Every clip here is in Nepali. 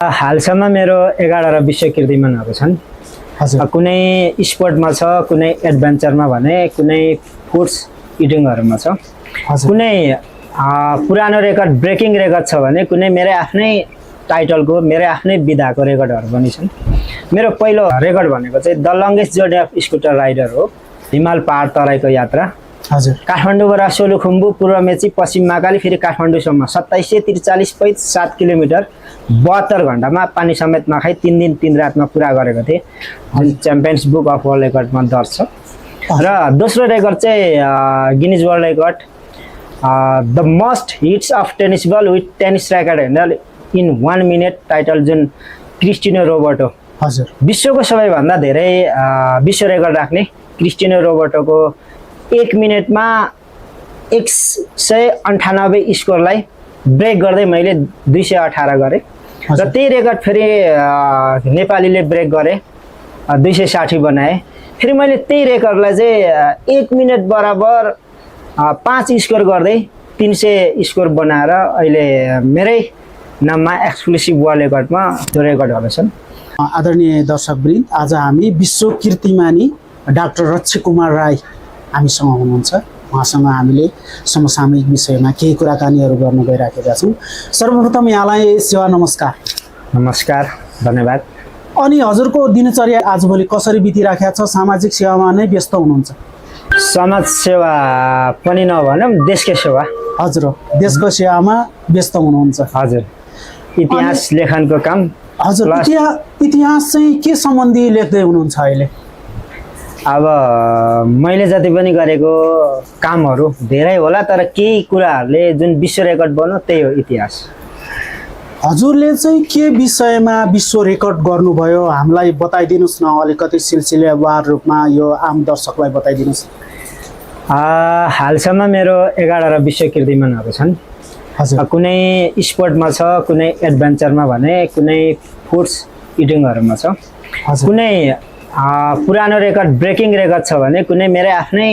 हालसम्म मेरो 11 विश्व कीर्तिमानहरू छन्। कुनै स्पोर्टमा छ, कुनै एडभेन्चरमा भने, कुनै फुड्स इटिङहरुमा छ, कुनै पुरानो रेकर्ड ब्रेकिङ रेकर्ड छ भने, कुनै मेरो आफ्नै टाइटलको मेरो आफ्नै विधाको रेकर्डहरु पनि छन्। मेरो पहिलो रेकर्ड भनेको चाहिँ the longest journey of scooter rider हो। हिमाल पहाड तराईको यात्रा। काठमाडौँबाट सोलुखुम्बु, पूर्व मेची, पश्चिम महाकाली, फेरि काठमाडौँसम्म 2743.7 किलोमिटर 72 घण्टामा पानी समेत नखाई 3 दिन 3 रातमा पुरा गरेको थिएँ, जुन च्याम्पियन्स बुक अफ वर्ल्ड रेकर्डमा दर्ज छ। र दोस्रो रेकर्ड चाहिँ Guinness World Record, the most hits of tennis ball with tennis racket handle in 1 minute title, जुन क्रिस्टिनो रोबर्टो, विश्वको सबैभन्दा धेरै विश्व रेकर्ड राख्ने क्रिस्टिनो रोबर्टोको 1 मिनेटमा 198 स्कोरलाई ब्रेक गर्दै मैले 218 गरेँ। र त्यही रेकर्ड फेरि नेपालीले ब्रेक गरे, 260 बनाए। फेरि मैले त्यही रेकर्डलाई चाहिँ 1 मिनेट बराबर 5 स्कोर गर्दै 300 स्कोर बनाएर अहिले मेरै नाममा एक्सक्लुसिभ वर्ल्ड रेकर्डमा त्यो रेकर्डहरू छन्। आदरणीय दर्शकवृन्द, आज हामी विश्व कीर्तिमानी डाक्टर रक्षी कुमार राई हामीसँग हुनुहुन्छ। उहाँसँग हामीले समसामयिक विषयमा केही कुराकानीहरू गर्न गइराखेका छौँ। सर्वप्रथम यहाँलाई सेवा नमस्कार। नमस्कार, धन्यवाद। अनि हजुरको दिनचर्या आजभोलि कसरी बितिराखेको छ? सामाजिक सेवामा नै व्यस्त हुनुहुन्छ? समाज सेवा पनि नभनौँ, देशकै सेवा। हजुर, देशको सेवामा व्यस्त हुनुहुन्छ। हजुर, इतिहास लेखनको काम। हजुर, इतिहास चाहिँ के सम्बन्धी लेख्दै हुनुहुन्छ अहिले? अब मैले जति पनि गरेको कामहरू धेरै होला, तर केही कुराहरूले जुन विश्व रेकर्ड बन्यो त्यही हो इतिहास। हजुरले चाहिँ के विषयमा विश्व रेकर्ड गर्नुभयो हामीलाई बताइदिनुहोस् न, अलिकति सिलसिलेवार रूपमा यो आम दर्शकलाई बताइदिनुहोस्। हालसम्म मेरो 11 विश्व कीर्तिमानहरू छन्। कुनै स्पोर्टमा छ, कुनै एडभेन्चरमा भने, कुनै फुड्स इटिङहरुमा छ, कुनै पुरानो रेकर्ड ब्रेकिङ रेकर्ड छ भने, कुनै मेरो आफ्नै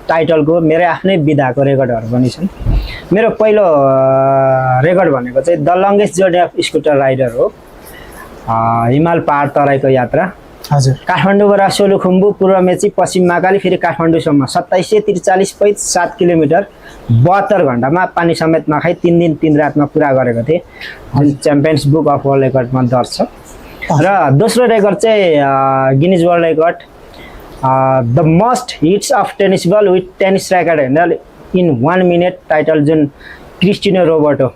टाइटलको मेरो आफ्नै विधाको रेकर्डहरू पनि छन्। मेरो पहिलो रेकर्ड भनेको चाहिँ the longest journey of scooter rider हो। हिमाल पहाड तराईको यात्रा। काठमाडौँबाट सोलुखुम्बु, पूर्व मेची, पश्चिम महाकाली, फेरि काठमाडौँसम्म 2743.7 किलोमिटर 72 घण्टामा पानी समेत नखाई 3 दिन 3 रातमा पुरा गरेको थिएँ, जुन च्याम्पियन्स बुक अफ वर्ल्ड रेकर्डमा दर्ज छ। र दोस्रो रेकर्ड चाहिँ Guinness World Record, the most hits of tennis ball with tennis racket handle in 1 minute title, जुन क्रिस्टिनो रोबर्टो,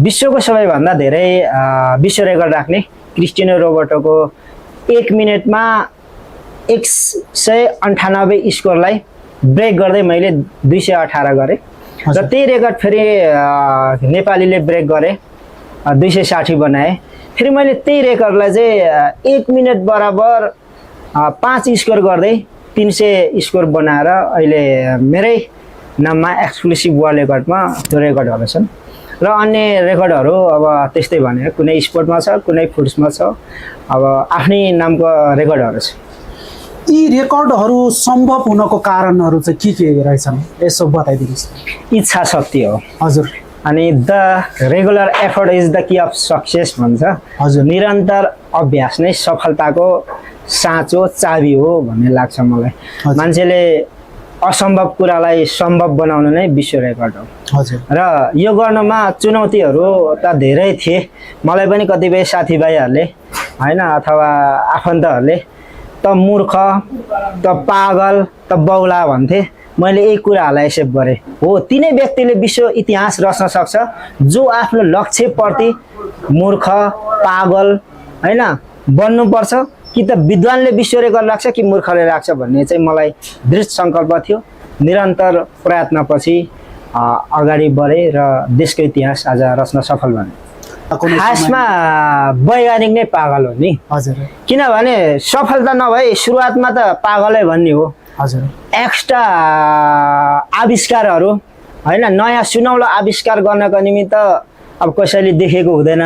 विश्वको सबैभन्दा धेरै विश्व रेकर्ड राख्ने क्रिस्टिनो रोबर्टोको 1 मिनेटमा 198 स्कोरलाई ब्रेक गर्दै मैले 218 गरेँ। र त्यही रेकर्ड फेरि नेपालीले ब्रेक गरे, 260 बनाए। फेरि मैले त्यही रेकर्डलाई चाहिँ 1 मिनेट बराबर 5 स्कोर गर्दै 300 स्कोर बनाएर अहिले मेरै नाममा एक्सक्लुसिभ वर्ल्ड रेकर्डमा त्यो रेकर्डहरू छन्। र अन्य रेकर्डहरू अब त्यस्तै भने, कुनै स्पोर्टमा छ, कुनै फुड्समा छ, अब आफ्नै नामको रेकर्डहरू छ। यी रेकर्डहरू सम्भव हुनको कारणहरू चाहिँ के रहेछन्, यसो बताइदिनुहोस्। इच्छा शक्ति हो। हजुर। अनि the regular effort is the key of success भन्छ। हजुर, निरन्तर अभ्यास नै सफलताको साँचो चाबी हो भन्ने लाग्छ मलाई। मान्छेले असम्भव कुरालाई सम्भव बनाउनु नै विश्व रेकर्ड हो। हजुर। र यो गर्नमा चुनौतीहरू त धेरै थिए। मलाई पनि कतिपय साथीभाइहरूले हैन, अथवा आफन्तहरूले त मूर्ख, त पागल, त बौला भन्थे। मैले यही कुराहरूलाई एक्सेप्ट गरेँ। हो, तिनै व्यक्तिले विश्व इतिहास रच्न सक्छ जो आफ्नो लक्ष्यप्रति मूर्ख, पागल हैन बन्नुपर्छ, कि त विद्वानले विश्व रेकर्ड राख्छ कि मूर्खले राख्छ भन्ने चाहिँ मलाई दृढ सङ्कल्प थियो। निरन्तर प्रयत्नपछि अगाडि बढेँ र देशको इतिहास आज रच्न सफल बने। खासमा वैज्ञानिक नै पागल हो नि। हजुर। किनभने सफलता नभए सुरुवातमा त पागलै भन्ने हो। हजुर। एक्स्ट्रा आविष्कारहरू हैन, नयाँ सुनौलो आविष्कार गर्नको निमित्त अब कसैले देखेको हुँदैन।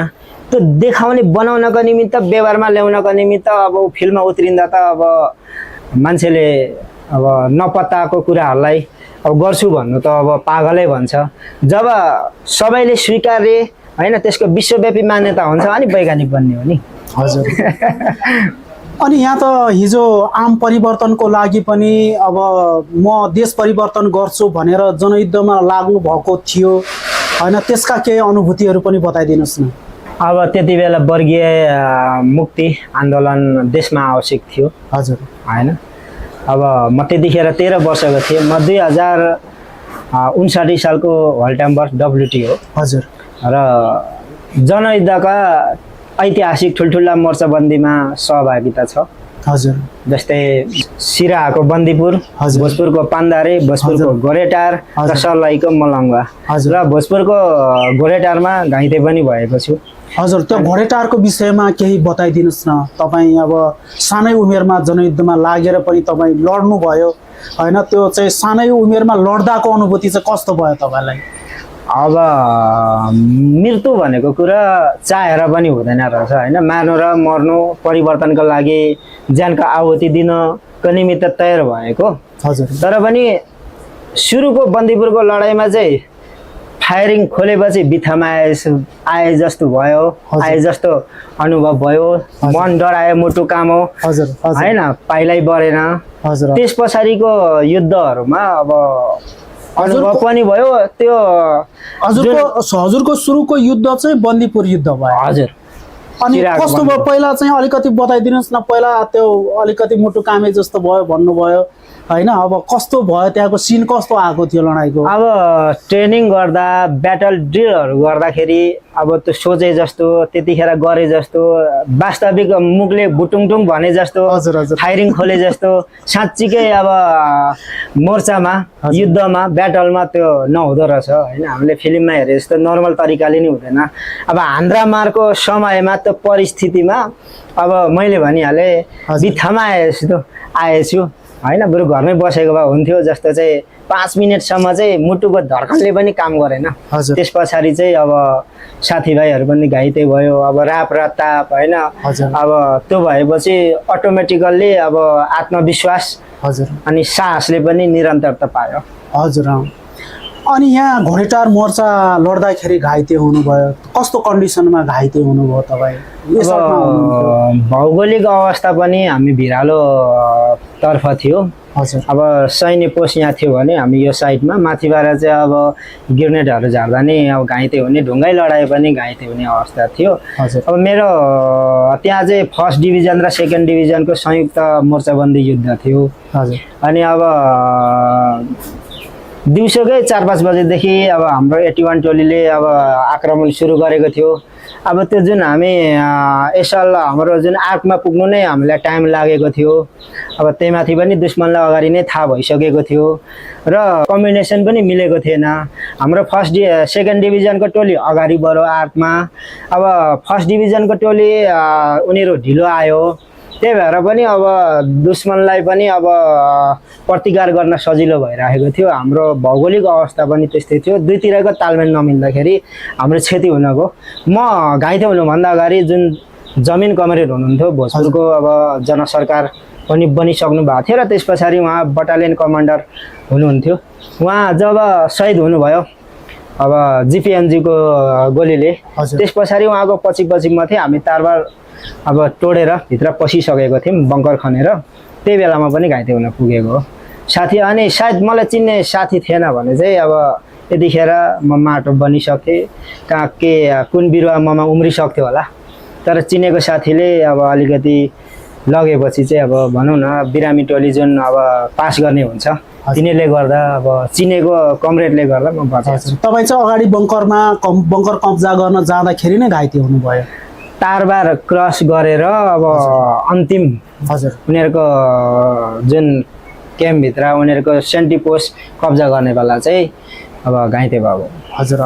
त्यो देखाउने बनाउनको निमित्त, व्यवहारमा ल्याउनको निमित्त अब फिल्ममा उत्रिँदा त अब मान्छेले अब नपत्ताको कुराहरूलाई अब गर्छु भन्नु त अब पागलै भन्छ। जब सबैले स्वीकार्य होइन त्यसको विश्वव्यापी मान्यता हुन्छ अनि वैज्ञानिक बन्ने हो नि। हजुर अनि यहाँ त हिजो आम परिवर्तनको लागि पनि अब म देश परिवर्तन गर्छु भनेर जनयुद्धमा लाग्नु भएको थियो होइन, त्यसका केही अनुभूतिहरू पनि बताइदिनुहोस् न। अब त्यति बेला वर्गीय मुक्ति आन्दोलन देशमा आवश्यक थियो। हजुर होइन अब म त्यतिखेर 13 वर्षको थिएँ। म 2059 सालको होल्टाम्बर्स WTO हजुर र जनयुद्धका ऐतिहासिक ठुल्ठुला मोर्चाबन्दीमा सहभागिता छ। हजुर जस्तै सिराहाको बन्दीपुर, हजुर। भोजपुरको पान्दारे, भोजपुरको गोरेटार र हजुर। सर्लाहीको मलङ्गा हजुर। र भोजपुरको गोरेटारमा घाइते पनि भएको छु। हजुर त्यो घोडेटारको विषयमा केही बताइदिनुहोस् न। तपाईँ अब सानै उमेरमा जनयुद्धमा लागेर पनि तपाईँ लड्नुभयो होइन, त्यो चाहिँ सानै उमेरमा लड्दाको अनुभूति चाहिँ कस्तो भयो तपाईँलाई? अब मृत्यु भनेको कुरा चाहेर पनि हुँदैन रहेछ होइन, मार्नु र मर्नु परिवर्तनको लागि ज्यानको आहुति दिनको निमित्त तयार भएको। हजुर तर पनि सुरुको बन्दीपुरको लडाइँमा चाहिँ फायरिङ खोलेपछि बित्थामा आए जस्तो भयो, आए जस्तो अनुभव भयो, मन डरायो, मुटु काम हो हजुर होइन, पाइलै बढेन। हजुर त्यस पछाडिको युद्धहरूमा अब अनुभव पनि भयो। त्यो हजुरको सुरुको युद्ध चाहिँ बन्दीपुर युद्ध भयो। हजुर अनि कस्तो भयो पहिला चाहिँ अलिकति बताइदिनुहोस् न। पहिला त्यो अलिकति मुटु कामे जस्तो भयो भन्नुभयो होइन, अब कस्तो भयो, त्यहाँको सिन कस्तो आएको थियो लडाइँको? अब ट्रेनिङ गर्दा ब्याटल ड्रिलहरू गर्दाखेरि अब त्यो सोचे जस्तो त्यतिखेर गरे जस्तो वास्तविक मुखले बुटुङटुङ भने जस्तो हजुर हजुर फायरिङ खोले जस्तो साँच्चीकै अब मोर्चामा युद्धमा ब्याटलमा त्यो नहुँदो रहेछ होइन। हामीले फिल्ममा हेरे जस्तो नर्मल तरिकाले नि हुँदैन। अब हान्द्रामारको समयमा त्यो परिस्थितिमा अब मैले भनिहालेँ बित्थामा आएछु होइन, बरु घरमै बसेको भए हुन्थ्यो जस्तो चाहिँ 5 मिनटसम्म चाहिँ मुटुको धड्कनले पनि काम गरेन। त्यस पछाडि चाहिँ अब साथीभाइहरू पनि घाइते भयो, अब राप राताप होइन। अब त्यो भएपछि अटोमेटिकल्ली अब आत्मविश्वास अनि साहसले पनि निरन्तरता पायो। हजुर अनि यहाँ घोडेटार मोर्चा लड्दाखेरि घाइते हुनुभयो, कस्तो कन्डिसनमा घाइते हुनुभयो तपाईँ? भौगोलिक अवस्था पनि हामी भिरालो तर्फ थियो। हजुर अब सैन्य पोस्ट यहाँ थियो भने हामी यो साइडमा, माथिबाट चाहिँ अब ग्रेनेडहरू झार्दा नि अब घाइते हुने, ढुङ्गाइ लडाए पनि घाइते हुने अवस्था थियो। अब मेरो त्यहाँ चाहिँ 1st डिभिजन र 2nd डिभिजनको संयुक्त मोर्चाबन्दी युद्ध थियो। अनि अब दिउँसोकै 4-5 बजेदेखि अब हाम्रो 81 टोलीले अब आक्रमण सुरु गरेको थियो। अब त्यो जुन हामी एसल हाम्रो जुन आर्कमा पुग्नु नै हामीलाई टाइम लागेको थियो। अब त्यही माथि पनि दुश्मनलाई अगाडि नै थाहा भइसकेको थियो र कम्बिनेसन पनि मिलेको थिएन। हाम्रो 2nd डिभिजनको टोली अगाडि बढ्यो आर्कमा। अब 1st डिभिजनको टोली उनीहरू ढिलो आयो, त्यही भएर पनि अब दुश्मनलाई पनि अब प्रतिकार गर्न सजिलो भइरहेको थियो। हाम्रो भौगोलिक अवस्था पनि त्यस्तै थियो, दुईतिरको तालमेल नमिल्दाखेरि हाम्रो क्षति हुन गयो। म घाइते हुनुभन्दा अगाडि जुन जमिन कमरेड हुनुहुन्थ्यो भोजपुरको अब जनसरकार पनि बनिसक्नु भएको थियो र त्यस पछाडि उहाँ बटालियन कमान्डर हुनुहुन्थ्यो। उहाँ जब शहीद हुनुभयो अब जिपिएमजीको गोलीले, त्यस पछाडि उहाँको पछि म थिएँ। हामी तारबार अब तोडेर भित्र पसिसकेको थियौँ बङ्कर खनेर, त्यही बेलामा पनि घाइते हुन पुगेको हो साथी। अनि सायद मलाई चिन्ने साथी थिएन भने चाहिँ अब यतिखेर म माटो बनिसक्थेँ, कहाँ के कुन बिरुवा ममा उम्रिसक्थ्यो होला। तर चिनेको साथीले अब अलिकति लगेपछि चाहिँ अब भनौँ न बिरामी टोली जुन अब पास गर्ने हुन्छ तिनीहरूले गर्दा अब चिनेको कमरेडले गर्दा म बचेछु। तपाईँ चाहिँ अगाडि बङ्कर कब्जा गर्न जाँदाखेरि नै घाइते हुनुभयो? तारबार क्रस गरेर अब अन्तिम उनीहरूको जुन क्याम्पभित्र उनीहरूको सेन्टी पोस्ट कब्जा गर्ने बेला चाहिँ अब घाइते भएको। हजुर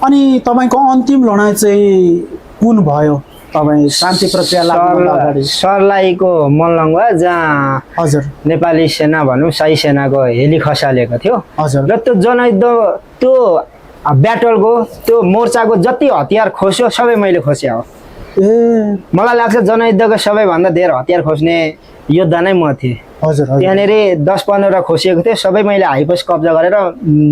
अनि तपाईँको अन्तिम लडाइँ चाहिँ कुन भयो? तपाईँ शान्ति प्रक्रिया लाग्नु अगाडि सर्लाहीको मलङ्गा जहाँ हजुर नेपाली सेना भनौँ शाही सेनाको हेली खसालेको थियो। र त्यो जनयुद्ध त्यो ब्याटलको त्यो मोर्चाको जति हतियार खोस्यो सबै मैले खोस्या हो। मलाई लाग्छ जनयुद्धको सबैभन्दा धेरै हतियार खोज्ने योद्धा नै म थिएँ। हजुर हजुर त्यहाँनिर 10-15 खोसिएको थियो, सबै मैले हाइपोस्ट कब्जा गरेर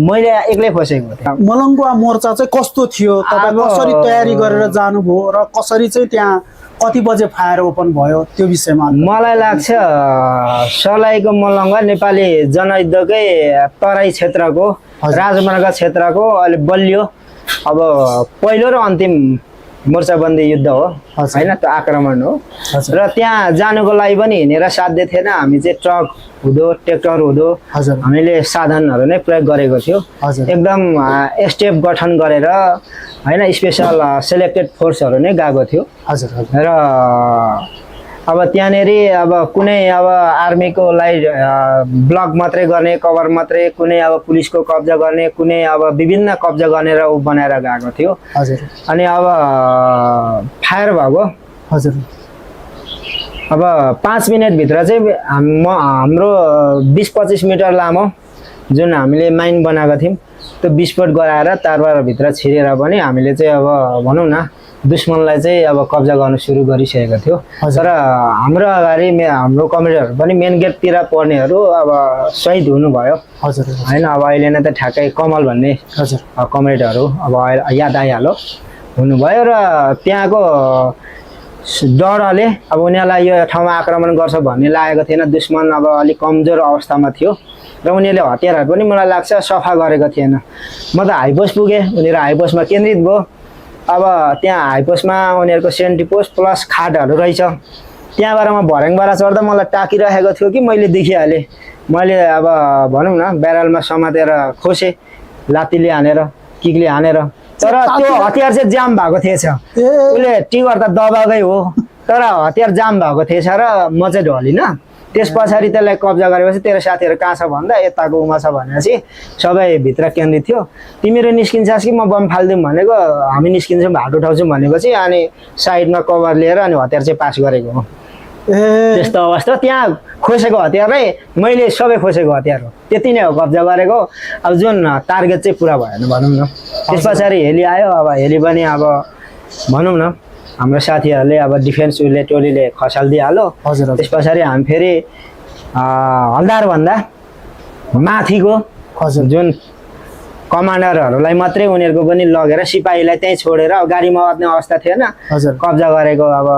मैले एक्लै खोसेको थिएँ। मलङ्गुवा मोर्चा चाहिँ कस्तो थियो, तपाईँ कसरी तयारी गरेर जानुभयो र कसरी चाहिँ त्यहाँ कति बजे फायर ओपन भयो त्यो विषयमा? मलाई लाग्छ सर्लाहीको मलङ्गवा नेपाली जनयुद्धकै तराई क्षेत्रको राजमार्ग क्षेत्रको अलि बलियो अब पहिलो र अन्तिम मोर्चाबन्दी युद्ध हो होइन, त्यो आक्रमण हो। र त्यहाँ जानुको लागि पनि हिँडेर साध्य थिएन, हामी चाहिँ ट्रक हुँदो ट्र्याक्टर हुँदो हामीले साधनहरू नै प्रयोग गरेको थियो। एकदम स्टेप गठन गरेर होइन स्पेसल सेलेक्टेड फोर्सहरू नै गएको थियो। र अब त्यहाँनिर अब कुनै अब आर्मीको लागि ब्लक मात्रै गर्ने, कभर मात्रै, कुनै अब पुलिसको कब्जा गर्ने, कुनै अब विभिन्न कब्जा गरेर ऊ बनाएर गएको थियो। अनि अब फायर भएको अब 5 मिनटभित्र चाहिँ हाम्रो 20-25 मिटर लामो जुन हामीले माइन बनाएको थियौँ त्यो विस्फोट गराएर तारबारभित्र छिरेर पनि हामीले चाहिँ अब भनौँ न दुश्मनलाई चाहिँ अब कब्जा गर्न सुरु गरिसकेको थियो। तर हाम्रो अगाडि हाम्रो कमेडरहरू पनि मेन गेटतिर पर्नेहरू अब शहीद हुनुभयो होइन। अब अहिले नै त ठ्याक्कै कमल भन्ने कमेडरहरू अब याद आइहाल्यो हुनुभयो। र त्यहाँको डरले अब उनीहरूलाई यो ठाउँमा आक्रमण गर्छ भन्ने लागेको थिएन, दुश्मन अब अलिक कमजोर अवस्थामा थियो र उनीहरूले हतियारहरू पनि मलाई लाग्छ सफा गरेको थिएन। म त हाइपोस्ट पुगेँ, उनीहरू हाइपोस्टमा केन्द्रित भयो। अब त्यहाँ हाइपोस्टमा उनीहरूको सेन्ट्री पोस्ट प्लस खाटहरू रहेछ, त्यहाँबाट म भर्याङबाट चढ्दा मलाई टाकिरहेको थियो कि मैले देखिहालेँ। मैले अब भनौँ न ब्यारलमा समातेर खोसेँ, लात्तीले हानेर किकले हानेर, तर त्यो हतियार चाहिँ जाम भएको थिएछ। उसले टिगर त दबाएकै हो तर हतियार जाम भएको थिएछ र म चाहिँ ढलिनँ। त्यस पछाडि त्यसलाई कब्जा गरेपछि तेरो साथीहरू कहाँ छ भन्दा यताको उमा छ भनेपछि सबै भित्र केन्द्रित थियो। तिमीहरू निस्किन्छस् कि म बम फालिदिउँ भनेको, हामी निस्किन्छौँ भाट उठाउँछौँ भनेपछि अनि साइडमा कभर लिएर अनि हतियार चाहिँ पास गरेको हो। त्यस्तो अवस्था त्यहाँ खोसेको हतियारै मैले सबै खोसेको हतियार हो, त्यति नै हो कब्जा गरेको। अब जुन टार्गेट चाहिँ पुरा भएन भनौँ न। त्यस पछाडि हेली आयो, अब हेली पनि अब भनौँ न हाम्रो साथीहरूले अब डिफेन्स उसले टोलीले खसालिदिइहाल्यो। त्यस पछाडि हामी फेरि हल्दारभन्दा माथिको जुन कमान्डरहरूलाई मात्रै उनीहरूको पनि लगेर सिपाहीलाई त्यहीँ छोडेर गाडीमा अट्ने अवस्था थिएन, कब्जा गरेको अब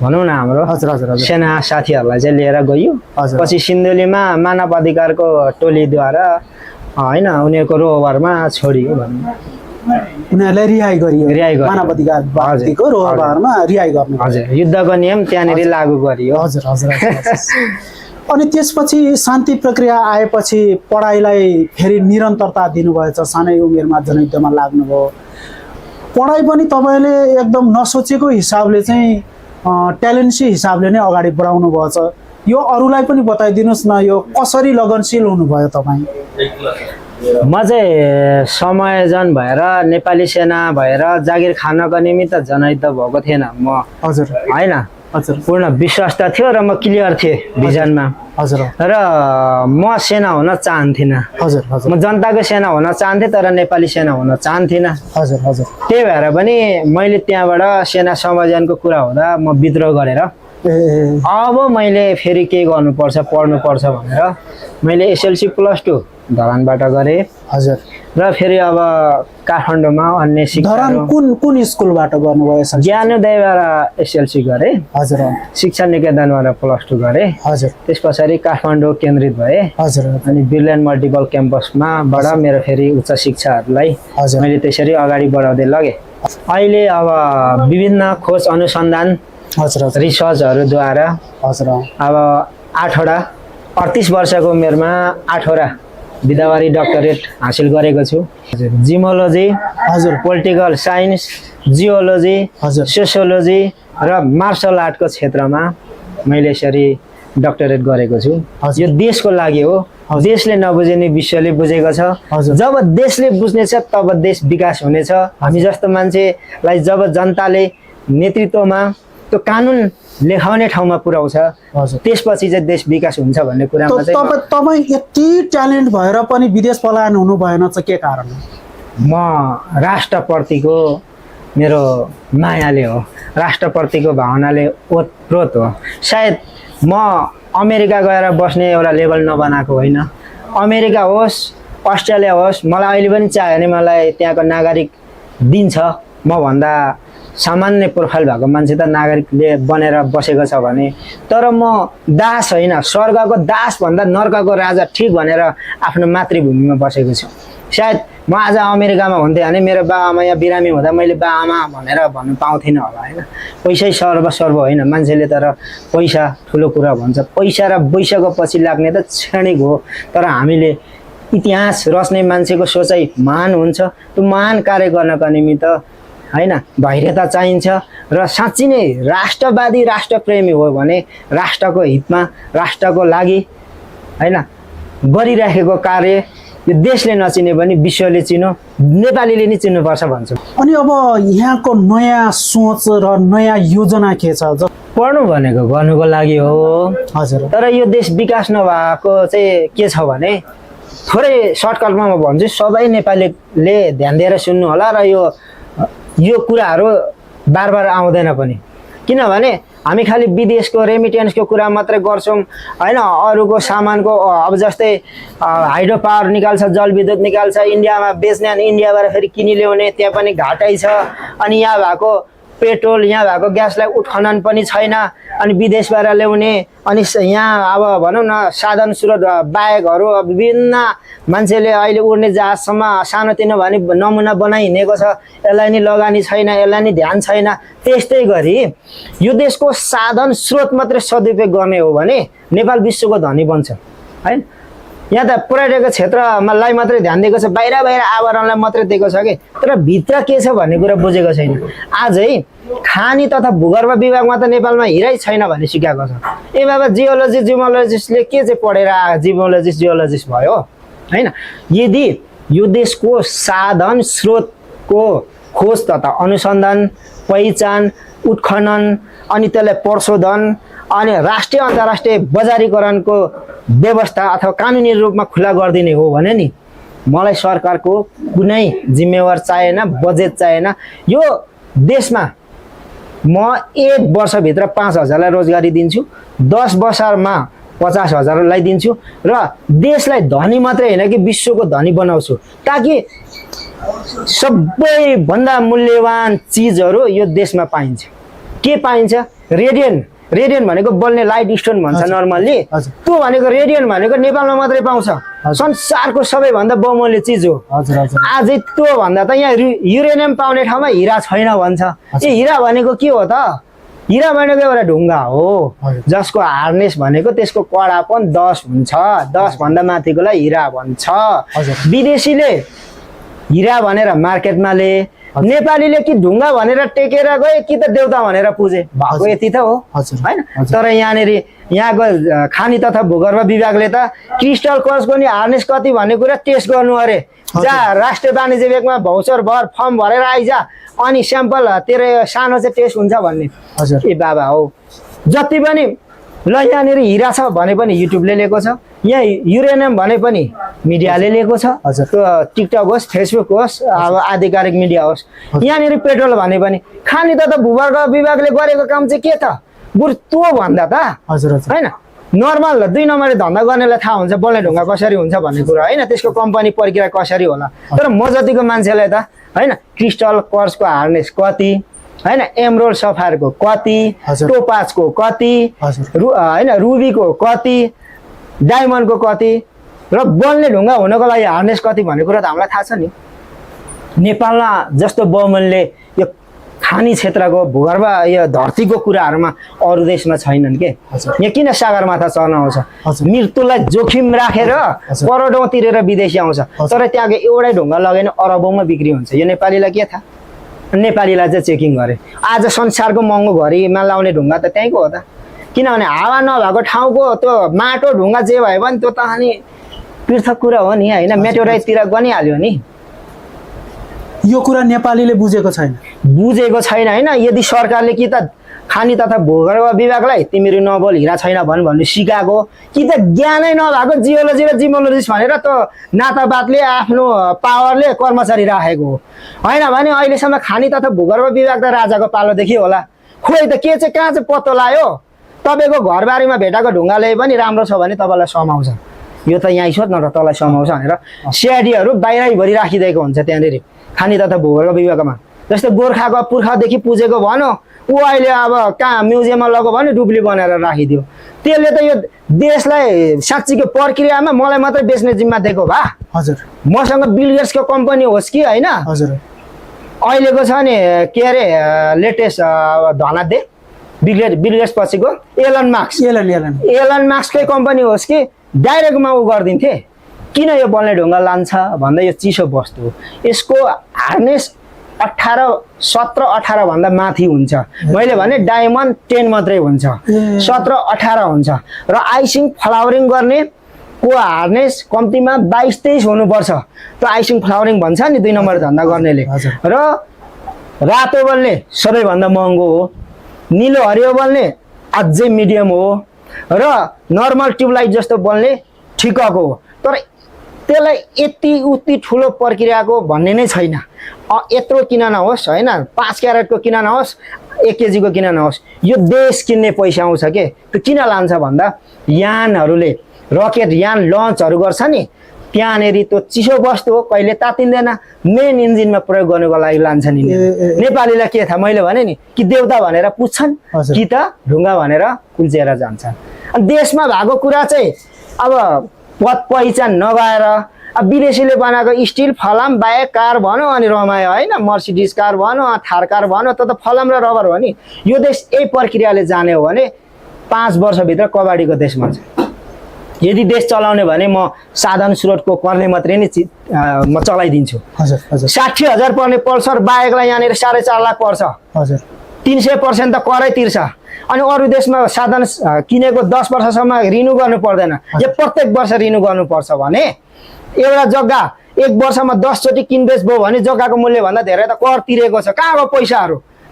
भनौँ न हाम्रो सेना साथीहरूलाई चाहिँ लिएर गयो। पछि सिन्धुलीमा मानव अधिकारको टोलीद्वारा होइन उनीहरूको रोभरमा छोडियो भनौँ, उनीहरूलाई रिहाई गरियो, मानव अधिकारको रोभरमा रिहाई गर्नु। हजुर, युद्धको नियम त्यहाँनिर लागू गरियो। हजुर हजुर। अनि त्यसपछि शान्ति प्रक्रिया आएपछि पढाइलाई फेरि निरन्तरता दिनुभएछ, सानै उमेरमा जनयुद्धमा लाग्नुभयो। पढाइ पनि तपाईँले एकदम नसोचेको हिसाबले चाहिँ ट्यालेन्सी हिसाबले नै अगाडि बढाउनु भएछ। यो अरूलाई पनि बताइदिनुहोस् न, यो कसरी लगनशील हुनुभयो तपाईँ? म चाहिँ समायोजन भएर नेपाली सेना भएर जागिर खानको निमित्त जनयुद्ध भएको थिएन म। हजुर होइन, पूर्ण विश्वास त थियो र म क्लियर थिएँ भिजनमा। र म सेना हुन चाहन्थिनँ। म जनताको सेना हुन चाहन्थेँ तर नेपाली सेना हुन चाहन्थिनँ। त्यही भएर पनि मैले त्यहाँबाट सेना समायोजनको कुरा हुँदा म विद्रोह गरेर अब मैले फेरि के गर्नुपर्छ पढ्नुपर्छ भनेर मैले एसएलसी +2 धरानबाट गरेँ। हजुर। र फेरि अब काठमाडौँमा अन्य शिक्षा कुन स्कुलबाट गर्नुभयो? ज्ञानोदयबाट एसएलसी गरेँ। हजुर। शिक्षा निकेतनबाट +2 गरेँ। हजुर। त्यस पछाडि काठमाडौँ केन्द्रित भएँ। हजुर। अनि बिर्ल्यान्ड मल्टिपल क्याम्पसमाबाट मेरो फेरि उच्च शिक्षाहरूलाई मैले त्यसरी अगाडि बढाउँदै लगेँ। अहिले अब विभिन्न खोज अनुसन्धान रिसर्चहरूद्वारा अब 8वटा 38 वर्षको उमेरमा 8वटा विधावारी डक्टरेट हासिल गरेको छु। जिमोलोजी, पोलिटिकल साइन्स, जियोलोजी, सोसियोलोजी र मार्सल आर्टको क्षेत्रमा मैले यसरी डक्टरेट गरेको छु। यो देशको लागि हो, देशले नबुझिने विश्वले बुझेको छ। जब देशले बुझ्नेछ तब देश विकास हुनेछ। हामी जस्तो मान्छेलाई जब जनताले नेतृत्वमा त्यो कानुन लेखाउने ठाउँमा पुर्याउँछ त्यसपछि चाहिँ देश विकास हुन्छ भन्ने कुरामा चाहिँ तपाईँ यति ट्यालेन्ट भएर पनि विदेश पलायन हुनु भएन चाहिँ के कारण? म राष्ट्रप्रतिको मेरो मायाले हो, राष्ट्रप्रतिको भावनाले ओतप्रोत हो। सायद म अमेरिका गएर बस्ने एउटा लेभल नबनाएको होइन। अमेरिका होस्, अस्ट्रेलिया होस्, मलाई अहिले पनि चाह्यो भने मलाई त्यहाँको नागरिक दिन्छ। मभन्दा सामान्य प्रोफाइल भएको मान्छे त नागरिकले बनेर बसेको छ भने, तर म दास होइन, स्वर्गको दासभन्दा नर्कको राजा ठिक भनेर आफ्नो मातृभूमिमा बसेको छु। सायद म आज अमेरिकामा हुन्थेँ भने मेरो बाबाआमा यहाँ बिरामी हुँदा मैले बाबाआमा भनेर भन्नु पाउँथिनँ होला होइन। पैसै सर्वसर्व होइन, मान्छेले तर पैसा ठुलो कुरा भन्छ। पैसा र पैसाको पछि लाग्ने त क्षणिक हो, तर हामीले इतिहास रच्ने मान्छेको सोचाइ महान हुन्छ। त्यो महान कार्य गर्नका निमित्त होइन धैर्यता चाहिन्छ र साँच्ची नै राष्ट्रवादी राष्ट्रप्रेमी हो भने राष्ट्रको हितमा, राष्ट्रको लागि होइन गरिराखेको कार्य यो देशले नचिने पनि विश्वले चिनो, नेपालीले नै चिन्नुपर्छ भन्छु। अनि अब यहाँको नयाँ सोच र नयाँ योजना के छ? पढ्नु भनेको गर्नुको लागि हो हजुर, तर यो देश विकास नभएको चाहिँ के छ भने, थोरै सर्टकटमा म भन्छु, सबै नेपालीले ध्यान दिएर सुन्नु होला र यो कुराहरू बार बार आउँदैन पनि। किनभने हामी खालि विदेशको रेमिटेन्सको कुरा मात्रै गर्छौँ होइन। अरूको सामानको अब जस्तै हाइड्रो पावर निकाल्छ, जलविद्युत निकाल्छ, इन्डियामा बेच्ने अनि इन्डियाबाट फेरि किनि ल्याउने, त्यहाँ पनि घाटै छ। अनि यहाँ भएको पेट्रोल, यहाँ भएको ग्यासलाई उत्खनन पनि छैन, अनि विदेशबाट ल्याउने। अनि यहाँ अब भनौँ न साधन स्रोत बाहेकहरू विभिन्न मान्छेले अहिले उड्ने जहाजसम्म सानोतिनो भने नमुना बनाइहिँडेको छ, यसलाई नि लगानी छैन, यसलाई नि ध्यान छैन। त्यस्तै गरी यो देशको साधन स्रोत मात्रै सदुपयोग गर्ने हो भने नेपाल विश्वको धनी बन्छ होइन। यहाँ त पर्यटक क्षेत्रलाई मात्रै ध्यान दिएको छ, बाहिर आवरणलाई मात्रै दिएको छ कि, तर भित्र के छ भन्ने कुरा बुझेको छैन। आजै खानी तथा भूगर्भ विभागमा त नेपालमा हिरै छैन भन्ने सिकाएको छ। ए बाबा जियोलोजिस्टले के चाहिँ पढेर जियोलोजिस्ट भयो होइन। यदि यो देशको साधन स्रोतको खोज तथा अनुसन्धान, पहिचान, उत्खनन अनि त्यसलाई प्रशोधन अनि राष्ट्रिय अन्तर्राष्ट्रिय बजारीकरणको व्यवस्था अथवा कानुनी रूपमा खुला गरिदिने हो भने नि मलाई सरकारको कुनै जिम्मेवार चाहिएन, बजेट चाहिएन। यो देशमा म 1 वर्षभित्र 5,000लाई रोजगारी दिन्छु, 10 वर्षमा 50,000लाई दिन्छु र देशलाई धनी मात्रै होइन कि विश्वको धनी बनाउँछु, ताकि सबैभन्दा मूल्यवान चिजहरू यो देशमा पाइन्छ। के पाइन्छ? रेडियन भनेको बल्ने लाइट स्टोन भन्छ नर्मल्ली, त्यो भनेको रेडियन भनेको नेपालमा मात्रै पाउँछ। संसारको सबैभन्दा बहुमूल्य चिज हो। आजै त्यो भन्दा त यहाँ युरेनियम पाउने ठाउँमा हिरा छैन भन्छ। ए हिरा भनेको के हो त? हिरा भनेको एउटा ढुङ्गा हो जसको हार्नेस भनेको त्यसको कडापन 10 हुन्छ, 10 भन्दा माथिकोलाई हिरा भन्छ। विदेशीले हिरा भनेर मार्केटमा ल्याए, नेपालीले कि ढुङ्गा भनेर टेकेर गए कि त देउता भनेर पुजे, भएको यति त हो होइन। तर यहाँनिर यहाँको खानी तथा भूगर्भ विभागले त क्रिस्टल कर्सको नि हार्नेस कति भन्ने कुरा टेस्ट गर्नु अरे। जा राष्ट्रिय वाणिज्य ब्याङ्कमा भौचर भर फर्म भरेर आइजा, अनि स्याम्पल तेरो सानो चाहिँ टेस्ट हुन्छ भन्ने। ए बाबा हो, जति पनि ल यहाँनिर हिरा छ भने पनि युट्युबले लिएको छ, यहाँ युरेनियम भने पनि मिडियाले लिएको छ, टिकटक होस्, फेसबुक होस्, अब आधिकारिक मिडिया होस्। यहाँनिर पेट्रोल भने पनि खानी तथा भूगर्भ विभागले गरेको काम चाहिँ के त? बरु त्यो भन्दा त होइन नर्मल 2 नम्बरी धन्दा गर्नेलाई थाहा हुन्छ बल्ने ढुङ्गा कसरी हुन्छ भन्ने कुरा होइन, त्यसको कम्पनी प्रक्रिया कसरी होला। तर म जतिको मान्छेलाई त होइन क्रिस्टल कर्सको हार्नेस कति होइन, एमरोल्ड सफायरको कति, टोपाजको कति होइन, रुबीको कति, डायमन्डको कति र बल्ने ढुङ्गा हुनको लागि हार्नेस कति भन्ने कुरा त हामीलाई थाहा छ नि। नेपालमा जस्तो बहुमूल्य यो खानी क्षेत्रको भूगर्भ यो धरतीको कुराहरूमा अरू देशमा छैनन् के। यहाँ किन सगरमाथा चढ्न आउँछ? मृत्युलाई जोखिम राखेर करोडौँ तिरेर विदेशी आउँछ, तर त्यहाँको एउटै ढुङ्गा लगेन अरबौँमा बिक्री हुन्छ। यो नेपालीलाई के थाहा? नेपालीलाई चाहिँ चेकिङ गरे। आज संसारको महँगो घरीमा लाउने ढुङ्गा त त्यहीँको हो त, किनभने हावा नभएको ठाउँको त्यो माटो ढुङ्गा जे भयो भने त्यो त अनि पृथक कुरा हो नि होइन, मेटेराइटतिर गनिहाल्यो नि। यो कुरा नेपालीले बुझेको छैन होइन। यदि सरकारले कि त खानी तथा भूगर्भ विभागलाई तिमीहरू नबोल हिरा छैन भन्नु सिकाएको कि त ज्ञानै नभएको जियोलोजी र जिमोलोजिस्ट भनेर त नातावादले आफ्नो पावरले कर्मचारी राखेको हो होइन भने अहिलेसम्म खानी तथा भूगर्भ विभाग त राजाको पालोदेखि होला खोइ त के चाहिँ कहाँ चाहिँ पत्तो लाग्यो तपाईँको घरबारीमा भेटाएको ढुङ्गाले पनि राम्रो छ भने तपाईँलाई समाउँछ यो त यहीँ सोध्न र तँलाई समाउँछ भनेर सिआइडीहरू बाहिरैभरि राखिदिएको हुन्छ त्यहाँनिर खानी तथा भूगर्भ विभागमा जस्तै गोर्खाको पुर्खादेखि पुजेको भनौँ ऊ अहिले अब कहाँ म्युजियममा लगो भने डुब्ली बनाएर राखिदियो त्यसले त यो देशलाई साँच्चीको प्रक्रियामा मलाई मात्रै बेच्ने जिम्मा दिएको भा हजुर मसँग बिल गेट्सको कम्पनी होस् कि होइन हजुर अहिलेको छ नि के अरे लेटेस्ट धनादे बिल गेट्स पछिको एलन मार्क्सकै कम्पनी होस् कि डाइरेक्टमा ऊ गरिदिन्थे किन यो बल्ने ढुङ्गा लान्छ भन्दा यो चिसो वस्तु हो यसको हार्नेस 17-18 भन्दा माथि हुन्छ मैले भने डायमन्ड 10 मात्रै हुन्छ 17-18 हुन्छ र आइसिङ फ्लावरिङ गर्ने को हार्नेस कम्तीमा 22-23 हुनुपर्छ त्यो आइसिङ फ्लावरिङ भन्छ नि 2 नम्बर धन्दा गर्नेले र रातो बल्ने सबैभन्दा महँगो हो नीलो हरियो बल्ने अझै मिडियम हो र नर्मल ट्युबलाइट जस्तो बल्ने ठिकको हो तर त्यसलाई यति उति ठुलो प्रक्रियाको भन्ने नै छैन यत्रो किन नहोस् होइन 5 क्यारेटको किन नहोस् 1 केजीको किन नहोस् यो देश किन्ने पैसा आउँछ के त्यो किन लान्छ भन्दा यानहरूले रकेट यान लन्चहरू गर्छ नि त्यहाँनेरि त्यो चिसो वस्तु हो कहिले तातिँदैन मेन इन्जिनमा प्रयोग गर्नुको लागि लान्छ नि नेपालीलाई के थाहा मैले भने नि कि देउता भनेर पुच्छन् कि त ढुङ्गा भनेर कुल्चेर जान्छन् अनि देशमा भएको कुरा चाहिँ अब पद पहिचान नभएर अब विदेशीले बनाएको स्टिल फलाम बाइक कार भनौँ अनि रमायो होइन मर्सिडिज कार भनौँ थार कार भनौँ त फलाम र रबर हो नि यो देश यही प्रक्रियाले जाने हो भने 5 वर्षभित्र कबाडीको देश बन्छ यदि देश चलाउने भने म साधन स्रोतको करले मात्रै नै म चलाइदिन्छु हजुर हजुर 60,000 पर्ने पल्सर बाइकलाई यहाँनिर 4.5 लाख पर्छ हजुर 300% त करै तिर्छ अनि अरू देशमा साधन किनेको 10 वर्षसम्म रिन्यू गर्नु पर्दैन यो प्रत्येक वर्ष रिन्यू गर्नुपर्छ भने एउटा जग्गा 1 वर्षमा 10 चोटि किनबेच भयो भने जग्गाको मूल्य भन्दा धेरै त कर तिरेको छ कहाँ हो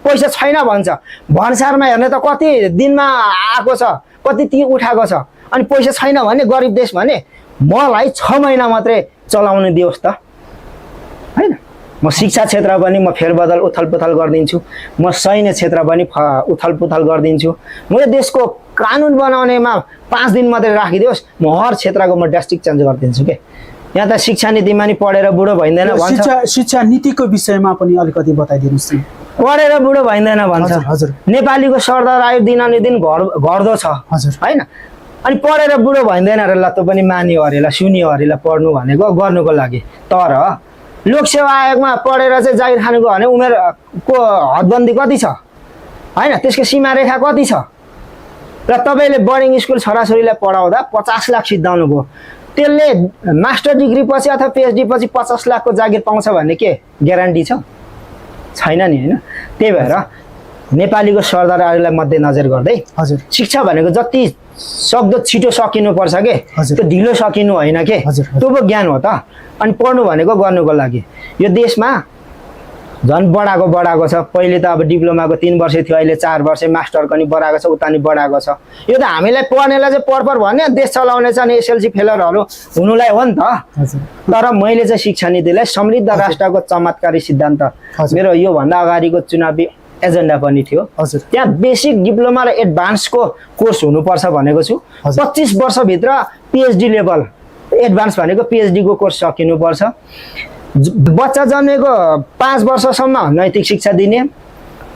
पैसा छैन भन्छ भन्सारमा हेर्ने त कति दिनमा आएको छ कति ती उठाएको छ अनि पैसा छैन भने गरिब देश भने मलाई 6 महिना मात्रै चलाउन दियोस् त हैन म शिक्षा क्षेत्र पनि म फेरबदल उथलपुथल गरिदिन्छु म सैन्य क्षेत्र पनि उथलपुथल गरिदिन्छु म यो देशको कानुन बनाउनेमा 5 दिन मात्रै राखिदियोस् म हर क्षेत्रको म ड्रास्टिक चेन्ज गरिदिन्छु के यहाँ त शिक्षा नीतिमा नि पढेर बुढो भइँदैन भन्छ शिक्षा नीतिको विषयमा पनि अलिकति बताइदिनुस् न पढेर बुढो भइँदैन भन्छ हजुर नेपालीको सरदर आयु दिनानुदिन घट्दो छ हजुर हैन अनि पढेर बुढो भइँदैन अरे ल त पनि मानियो अरे ल सुनियो अरे ल पढ्नु भनेको गर्नुको लागि तर लोकसेवा आयोगमा पढेर चाहिँ जागिर खानुको भने उमेरको हदबन्दी कति छ हैन त्यसको सीमारेखा कति छ र तपाईँले बोर्डिङ स्कुल छोराछोरीलाई पढाउँदा 50 लाख सिद्धाउनु भयो त्यसले मास्टर डिग्री पछि अथवा पिएचडी पछि 50 लाखको जागिर पाउँछ भन्ने के ग्यारेन्टी छ छैन नि हैन त्यही भएर नेपालीको सरदारहरूलाई मध्यनजर गर्दै हजुर शिक्षा भनेको जति सक्दो छिटो सकिनुपर्छ के त्यो ढिलो सकिनु होइन के त्यो पो ज्ञान हो त अनि पढ्नु भनेको गर्नुको लागि यो देशमा झन् बढाएको छ पहिले त अब डिप्लोमाको 3 वर्ष थियो अहिले 4 वर्ष मास्टरको नि बढाएको छ उता नि बढाएको छ यो त हामीलाई पढ्नेलाई चाहिँ पढ भन्ने देश चलाउने चाहिँ एसएलसी फेलरहरू हुनुलाई हो नि त तर मैले चाहिँ शिक्षा नीतिलाई समृद्ध राष्ट्रको चमत्कारी सिद्धान्त मेरो यो भन्दा अगाडिको चुनावी एजेन्डा पनि थियो त्यहाँ बेसिक डिप्लोमा र एडभान्सको कोर्स हुनुपर्छ भनेको छु 25 वर्षभित्र पिएचडी लेभल एडभान्स भनेको पिएचडी को कोर्स सकिनुपर्छ बच्चा जन्मेको 5 वर्षसम्म नैतिक शिक्षा दिने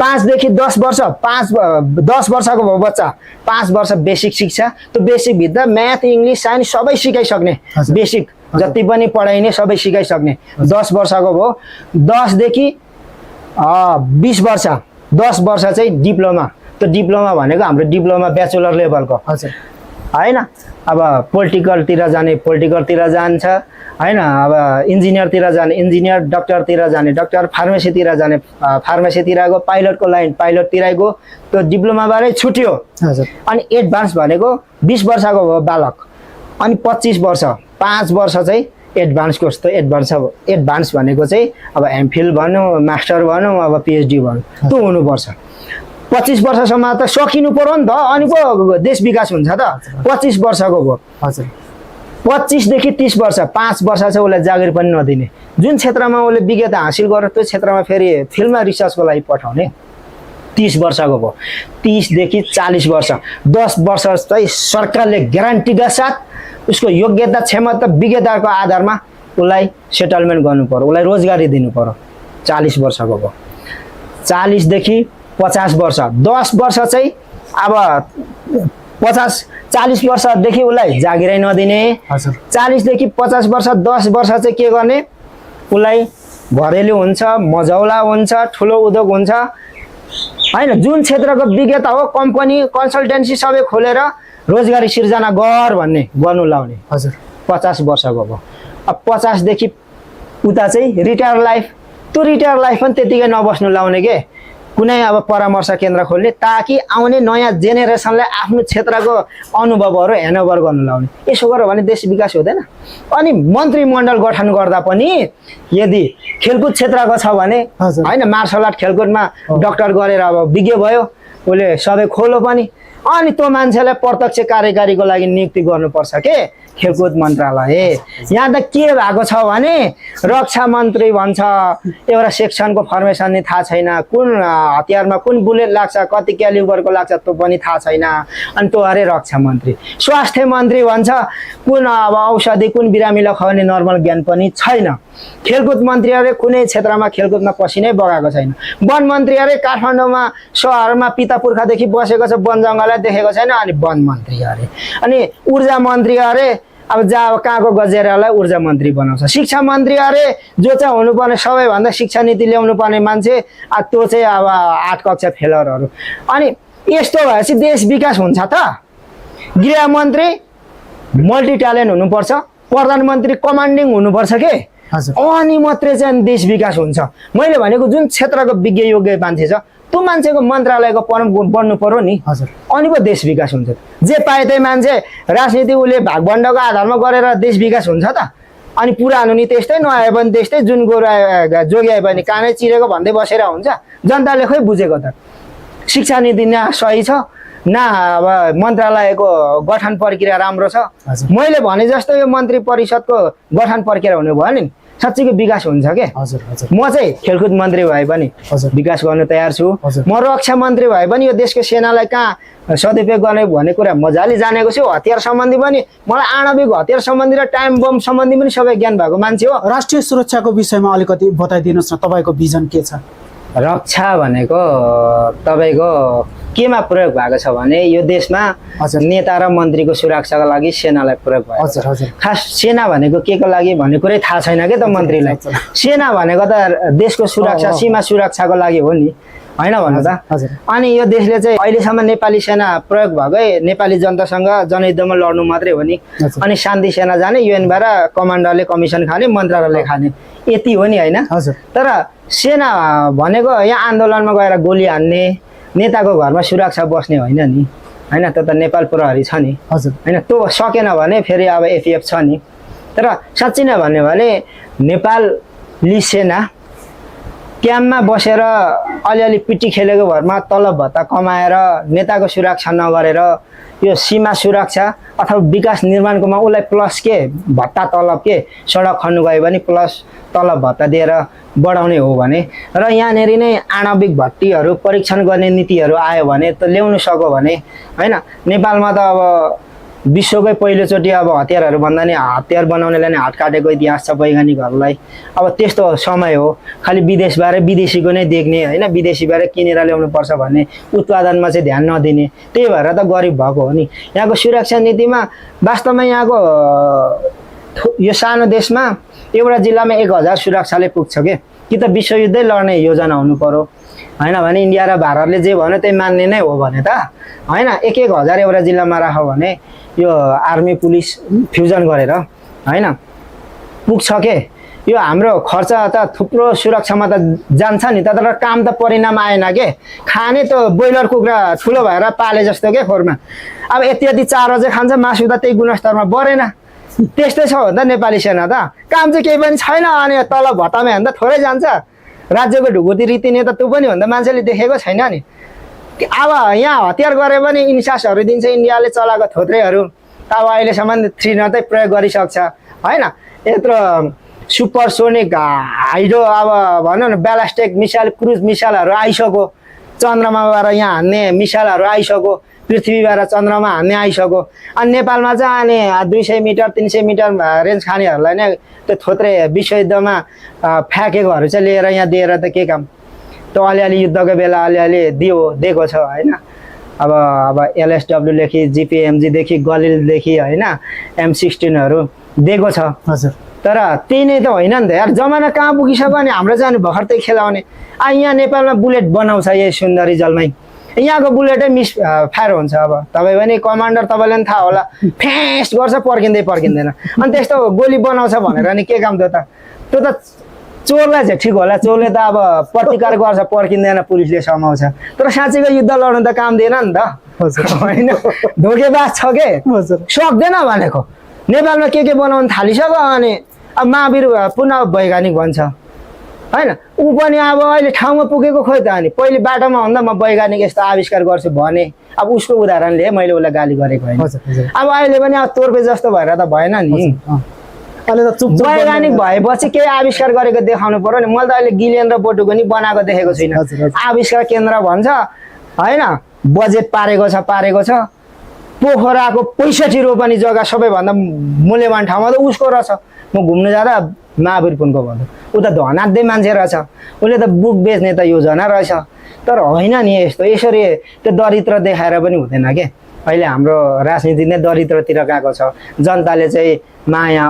5 देखि 10 वर्ष 10 वर्षको भयो बच्चा 5 वर्ष बेसिक शिक्षा त्यो बेसिक भित्र म्याथ इंग्लिश साइन्स सबै सिकाइसक्ने बेसिक जति पनि पढाइने सबै सिकाइसक्ने 10 वर्षको भयो 10 देखि 20 वर्ष 10 वर्ष चाहिँ डिप्लोमा त्यो डिप्लोमा भनेको हाम्रो डिप्लोमा ब्याचलर लेभलको हैन अब पोलिटिकलतिर जान्छ हैन अब इन्जिनियरतिर जाने इन्जिनियर डाक्टरतिर जाने डाक्टर फार्मेसीतिर जाने फार्मेसीतिरको पाइलटको लाइन पाइलटतिरको त्यो डिप्लोमाबाटै छुट्यो अनि एडभान्स भनेको 20 वर्षको भयो बालक अनि 25 वर्ष 5 वर्ष चाहिँ एडभान्स कोर्स त एडभान्स भनेको चाहिँ अब एमफिल भनौँ मास्टर भनौँ अब पिएचडी भनौँ त्यो हुनुपर्छ 25 वर्षसम्म त सकिनु पर्यो नि त, अनि पो देश विकास हुन्छ त। 25 वर्षको भयो, हजुर 25 देखि 30 वर्ष, 5 वर्ष चाहिँ उसलाई जागिर पनि नदिने, जुन क्षेत्रमा उसले विज्ञता हासिल गरेर त्यो क्षेत्रमा फेरि फिल्डमा रिसर्चको लागि पठाउने। 30 वर्षको भयो, 30 देखि 40 वर्ष, 10 वर्ष चाहिँ सरकारले ग्यारेन्टीका साथ उसको योग्यता क्षमता विज्ञताको आधारमा उसलाई सेटलमेन्ट गर्नु पर्यो, उसलाई रोजगारी दिनु पर्यो। 40 वर्षको भयो, 40 देखि 50 वर्ष, 10 वर्ष चाहिँ अब 40 वर्षदेखि उसलाई जागिरै नदिने। 40 देखि 50 वर्ष, 10 वर्ष चाहिँ के गर्ने, उसलाई घरेलु हुन्छ, मझौला हुन्छ, ठुलो उद्योग हुन्छ हैन, जुन क्षेत्रको विज्ञता हो कम्पनी कन्सल्टेन्सी सबै खोलेर रोजगारी सिर्जना गर भन्ने गर्नु लाउने। हजुर 50 वर्षको भयो। अब 50 देखि उता चाहिँ रिटायर लाइफ, त्यो रिटायर लाइफ पनि त्यतिकै नबस्नु लाउने के, कुनै अब परामर्श केन्द्र खोल्ने ताकि आउने नयाँ जेनेरेसनलाई आफ्नो क्षेत्रको अनुभवहरू ह्यान्डओभर गर्नु लाउने। यसो गर्यो भने देश विकास हुँदैन। अनि मन्त्रीमण्डल गठन गर्दा पनि यदि खेलकुद क्षेत्रको छ भने हैन, मार्सल आर्ट खेलकुदमा डक्टर गरेर अब विज्ञ भयो, उसले सबै खोलो पनि, अनि त्यो मान्छेलाई प्रत्यक्ष कार्यकारीको लागि नियुक्ति गर्नुपर्छ के खेलकुद मन्त्रालय। यहाँ त के भएको छ भने रक्षा मन्त्री भन्छ, एउटा सेक्सनको फर्मेसन नि थाहा छैन, कुन हतियारमा कुन बुलेट लाग्छ, कति क्यालिबरको लाग्छ त्यो पनि थाहा छैन, अनि त्यो अरे रक्षा मन्त्री। स्वास्थ्य मन्त्री भन्छ कुन अब औषधि कुन बिरामीलाई खुवाउने नर्मल ज्ञान पनि छैन। खेलकुद मन्त्री अरे कुनै क्षेत्रमा खेलकुदमा पसिनै बगाएको छैन। वन मन्त्री अरे काठमाडौँमा सहरमा पिता पुर्खादेखि बसेको छ, वन जङ्गललाई देखेको छैन, अनि वन मन्त्री अरे। अनि ऊर्जा मन्त्री अरे अब जहाँ कहाँको गजेरालाई ऊर्जा मन्त्री बनाउँछ। शिक्षा मन्त्री अरे जो चाहिँ हुनुपर्ने सबैभन्दा शिक्षा नीति ल्याउनु पर्ने मान्छे, त्यो चाहिँ अब 8 कक्षा फेलरहरू। अनि यस्तो भएपछि देश विकास हुन्छ त? गृह मन्त्री मल्टी ट्यालेन्ट हुनुपर्छ, प्रधानमन्त्री कमान्डिङ हुनुपर्छ के, अनि मात्रै चाहिँ देश विकास हुन्छ। मैले भनेको जुन क्षेत्रको विज्ञ योग्य मान्छे छ त्यो मान्छेको मन्त्रालयको प्रमुख बन्नु पर्यो नि, अनि पो देश विकास हुन्छ। जे पाए त्यही मान्छे राजनीति उसले भागभण्डको आधारमा गरेर देश विकास हुन्छ त? अनि पुरानो नि त्यस्तै, नआए पनि त्यस्तै, जुन जोगी आए पनि कानै चिरेको भन्दै बसेर हुन्छ? जनताले खोइ बुझेको त? शिक्षा नीति न सही छ न अब मन्त्रालयको गठन प्रक्रिया राम्रो छ। मैले भने जस्तो यो मन्त्री परिषदको गठन प्रक्रिया हुने भयो नि, साँच्चीको विकास हुन्छ के। म चाहिँ खेलकुद मन्त्री भए पनि विकास गर्न तयार छु, म रक्षा मन्त्री भए पनि यो देशको सेनालाई कहाँ सदुपयोग गर्ने भन्ने कुरा मजाले जानेको छु। हतियार सम्बन्धी पनि मलाई आणविक हतियार सम्बन्धी र टाइम बम सम्बन्धी पनि सबै ज्ञान भएको मान्छे हो। राष्ट्रिय सुरक्षाको विषयमा अलिकति बताइदिनुहोस् न, तपाईँको भिजन के छ? रक्षा भनेको तपाईँको केमा प्रयोग भएको छ भने यो देशमा नेता र मन्त्रीको सुरक्षाको लागि सेनालाई प्रयोग भएको छ। खास सेना भनेको के को लागि भन्ने कुरै थाहा छैन के त मन्त्रीलाई। सेना भनेको त देशको सुरक्षा, सीमा सुरक्षाको लागि हो नि, होइन भन्नु त? अनि यो देशले चाहिँ अहिलेसम्म नेपाली सेना प्रयोग भएकै नेपाली जनतासँग जनयुद्धमा लड्नु मात्रै हो नि, अनि शान्ति सेना जाने, युएनबाट कमान्डरले कमिसन खाने, मन्त्रालयले खाने, यति हो नि, होइन? तर सेना भनेको यहाँ आन्दोलनमा गएर गोली हान्ने, नेताको घरमा सुरक्षा बस्ने होइन नि, होइन? त्यो त नेपाल प्रहरी छ नि, होइन? त्यो सकेन भने फेरि अब एफिएफ छ नि। तर साँच्चै नै भन्यो भने नेपाली सेना क्याम्पमा बसेर अलिअलि पिटी खेलेको भरमा तलब भत्ता कमाएर नेताको सुरक्षा नगरेर यो सीमा सुरक्षा अथवा विकास निर्माणकोमा उसलाई प्लस के भत्ता तलब के सडक खन्नु गयो भने प्लस तलब भत्ता दिएर बढाउने हो भने र यहाँनेरि नै आणविक भट्टीहरू परीक्षण गर्ने नीतिहरू आयो भने त ल्याउनु सक्यो भने, होइन? नेपालमा त अब विश्वकै पहिलोचोटि अब हतियारहरू भन्दा नि हतियार बनाउनेलाई नै हात काटेको इतिहास छ वैज्ञानिकहरूलाई। अब त्यस्तो समय हो, खालि विदेशबारे विदेशीको नै देख्ने, होइन? विदेशीबारे किनेर ल्याउनु पर्छ भन्ने, उत्पादनमा चाहिँ ध्यान नदिने, त्यही भएर त गरिब भएको हो नि। यहाँको सुरक्षा नीतिमा वास्तवमा यहाँको यो सानो देशमा एउटा जिल्लामा 1000 सुरक्षाले पुग्छ कि त विश्वयुद्धै लड्ने योजना हुनु पर्यो, होइन भने इन्डिया र भारतले जे भन्यो त्यही मान्ने नै हो भने त, होइन? 1000 एउटा जिल्लामा राख्यो भने यो आर्मी पुलिस फ्युजन गरेर, होइन, पुग्छ के। यो हाम्रो खर्च त थुप्रो सुरक्षामा त जान्छ नि त, तर काम त परिणाम आएन के। खाने त ब्रोइलर कुखुरा ठुलो भएर पाले जस्तो के खोरमा, अब यति चारो चाहिँ खान्छ, मासु त त्यही गुणस्तरमा बढेन। त्यस्तै छ भन्दा नेपाली सेना त काम चाहिँ केही पनि छैन, अनि तलब भत्तामा भन्दा थोरै जान्छ। राज्यको ढुकुटी रीति नेता त्यो पनि भन्दा मान्छेले देखेको छैन नि। अब यहाँ हतियार गरे पनि इन्सासहरू दिन्छ इन्डियाले चलाएको थोत्रेहरू अब अहिलेसम्म 3 नतै प्रयोग गरिसक्छ होइन। यत्रो सुपरसोनिक हाइड्रो अब भनौँ न ब्यालिस्टिक मिसाइल क्रुज मिसाइलहरू आइसक्यो, चन्द्रमाबाट यहाँ हान्ने मिसाइलहरू आइसक्यो, पृथ्वीबाट चन्द्रमा हान्ने आइसक्यो। अनि नेपालमा चाहिँ अनि 200 मिटर 300 मिटर रेन्ज खानेहरूलाई नै त्यो थोत्रे विश्वयुद्धमा फ्याँकेकोहरू चाहिँ लिएर यहाँ दिएर त के काम। त्यो अलिअलि युद्धको बेला अलिअलि दिएको छ होइन। अब LSW-देखि GPMG-देखि गलिलदेखि होइन M16हरू दिएको छ। हजुर। तर त्यही नै त होइन नि त यार, जमाना कहाँ पुगिसक्यो अनि हाम्रो चाहिँ भर्खर त्यही खेलाउने। यहाँ नेपालमा बुलेट बनाउँछ यही सुन्दरी जलमै, यहाँको बुलेटै मिस फायर हुन्छ। अब तपाईँ पनि कमान्डर तपाईँलाई पनि थाहा होला, फ्यास्ट गर्छ पर्किँदैन। अनि त्यस्तो गोली बनाउँछ भनेर नि के काम त्यो त चोरलाई चाहिँ ठिक होला, चोरले त अब प्रतिकार गर्छ पर्किँदैन, पुलिसले समाउँछ। तर साँच्चैको युद्ध लड्नु त काम दिएन नि त होइन, धोकेबाज छ के सक्दैन भनेको। नेपालमा के बनाउनु थालिसक्यो अनि अब महावीर पुनः वैज्ञानिक भन्छ होइन। ऊ पनि अब अहिले ठाउँमा पुगेको खोइ त अनि पहिले बाटोमा भन्दा म वैज्ञानिक यस्तो आविष्कार गर्छु भने अब उसको उदाहरणले मैले उसलाई गाली गरेको होइन। अब अहिले पनि अब तोर्पे जस्तो भएर त भएन नि, वैज्ञानिक भएपछि केही आविष्कार गरेको देखाउनु पर्यो नि। मैले त अहिले गिलेन र बोटुको नि बनाएको देखेको छुइनँ। आविष्कार केन्द्र भन्छ होइन, बजेट पारेको छ। पोखराको 65 रोपनी जग्गा सबैभन्दा मूल्यवान ठाउँमा त उसको रहेछ। म घुम्नु जाँदा महावीर पुनको भन्दा ऊ त धनाध्य मान्छे रहेछ, उसले त बुक बेच्ने त योजना रहेछ। तर होइन नि यस्तो यसरी त्यो दरिद्र देखाएर पनि हुँदैन के। अहिले हाम्रो राजनीति नै दरिद्रतिर गएको छ। जनताले चाहिँ माया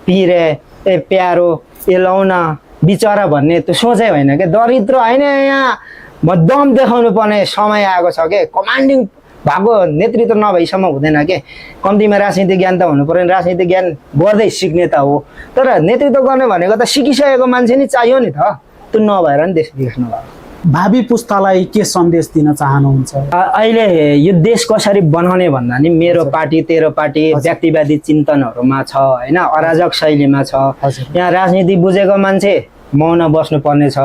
पिरे प्यारो लौ न बिचरा भन्ने त्यो सोचै होइन के। दरिद्र होइन, यहाँ म दम देखाउनु पर्ने समय आएको छ के। कमान्डिङ भएको नेतृत्व नभएसम्म हुँदैन के। कम्तीमा राजनीतिक ज्ञान त हुनु पर्यो नि, राजनीतिक ज्ञान गर्दै सिक्ने त हो। तर नेतृत्व गर्ने भनेको त सिकिसकेको मान्छे नि चाहियो नि त, त्यो नभएर नि देश विकास नभयो। भावी पुस्तालाई के सन्देश दिन चाहनुहुन्छ? अहिले यो देश कसरी बनाउने भन्दा नि मेरो पार्टी तेरो पार्टी व्यक्तिवादी चिन्तनहरूमा छ होइन, अराजक शैलीमा छ। यहाँ राजनीति बुझेको मान्छे मौन बस्नुपर्ने छ।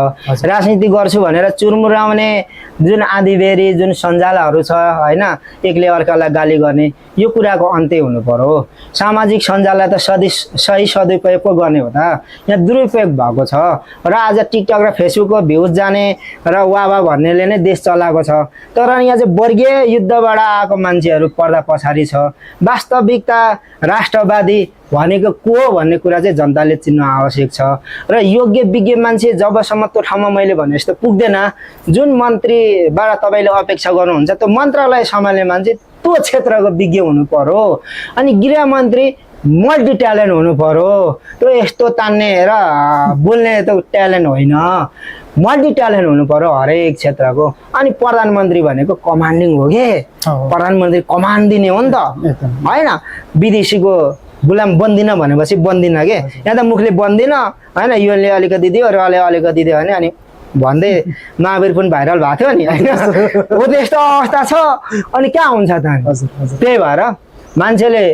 राजनीति गर्छु भनेर चुरमुराउने जुन आँधीबेरी जुन सञ्जालहरू छ होइन, एकले अर्कालाई गाली गर्ने, यो कुराको अन्त्य हुनु पर्यो। सामाजिक सञ्जाललाई त सही सदुपयोग पो गर्ने हो त, यहाँ दुरुपयोग भएको छ। र आज टिकटक र फेसबुकको भ्युज जाने र वाह भन्नेले नै देश चलाएको छ। तर यहाँ चाहिँ वर्गीय युद्धबाट आएको मान्छेहरू पर्दा पछाडि छ। वास्तविकता राष्ट्रवादी भनेको को हो भन्ने कुरा चाहिँ जनताले चिन्न आवश्यक छ। र योग्य विज्ञ मान्छे जबसम्म त्यो ठाउँमा मैले भने जस्तो पुग्दैन, जुन मन्त्रीबाट तपाईँले अपेक्षा गर्नुहुन्छ त्यो मन्त्रालय सम्हाल्ने मान्छे त्यो क्षेत्रको विज्ञ हुनु पर्यो। अनि गृहमन्त्री मल्टी ट्यालेन्ट हुनु पर्यो, त्यो यस्तो तान्ने र बोल्ने त ट्यालेन्ट होइन, मल्टी ट्यालेन्ट हुनु पर्यो हरेक क्षेत्रको। अनि प्रधानमन्त्री भनेको कमान्डिङ हो कि, प्रधानमन्त्री कमान्ड दिने हो नि त होइन। विदेशीको गुलाम बन्दिन भनेपछि बन्दिन के, यहाँ त मुखले बन्दिन होइन, योले अलिकति दियो र अलिकति दियो भने अनि भन्दै महावीर पनि भाइरल भएको थियो नि होइन। हो त्यस्तो अवस्था छ। अनि कहाँ हुन्छ त? त्यही भएर मान्छेले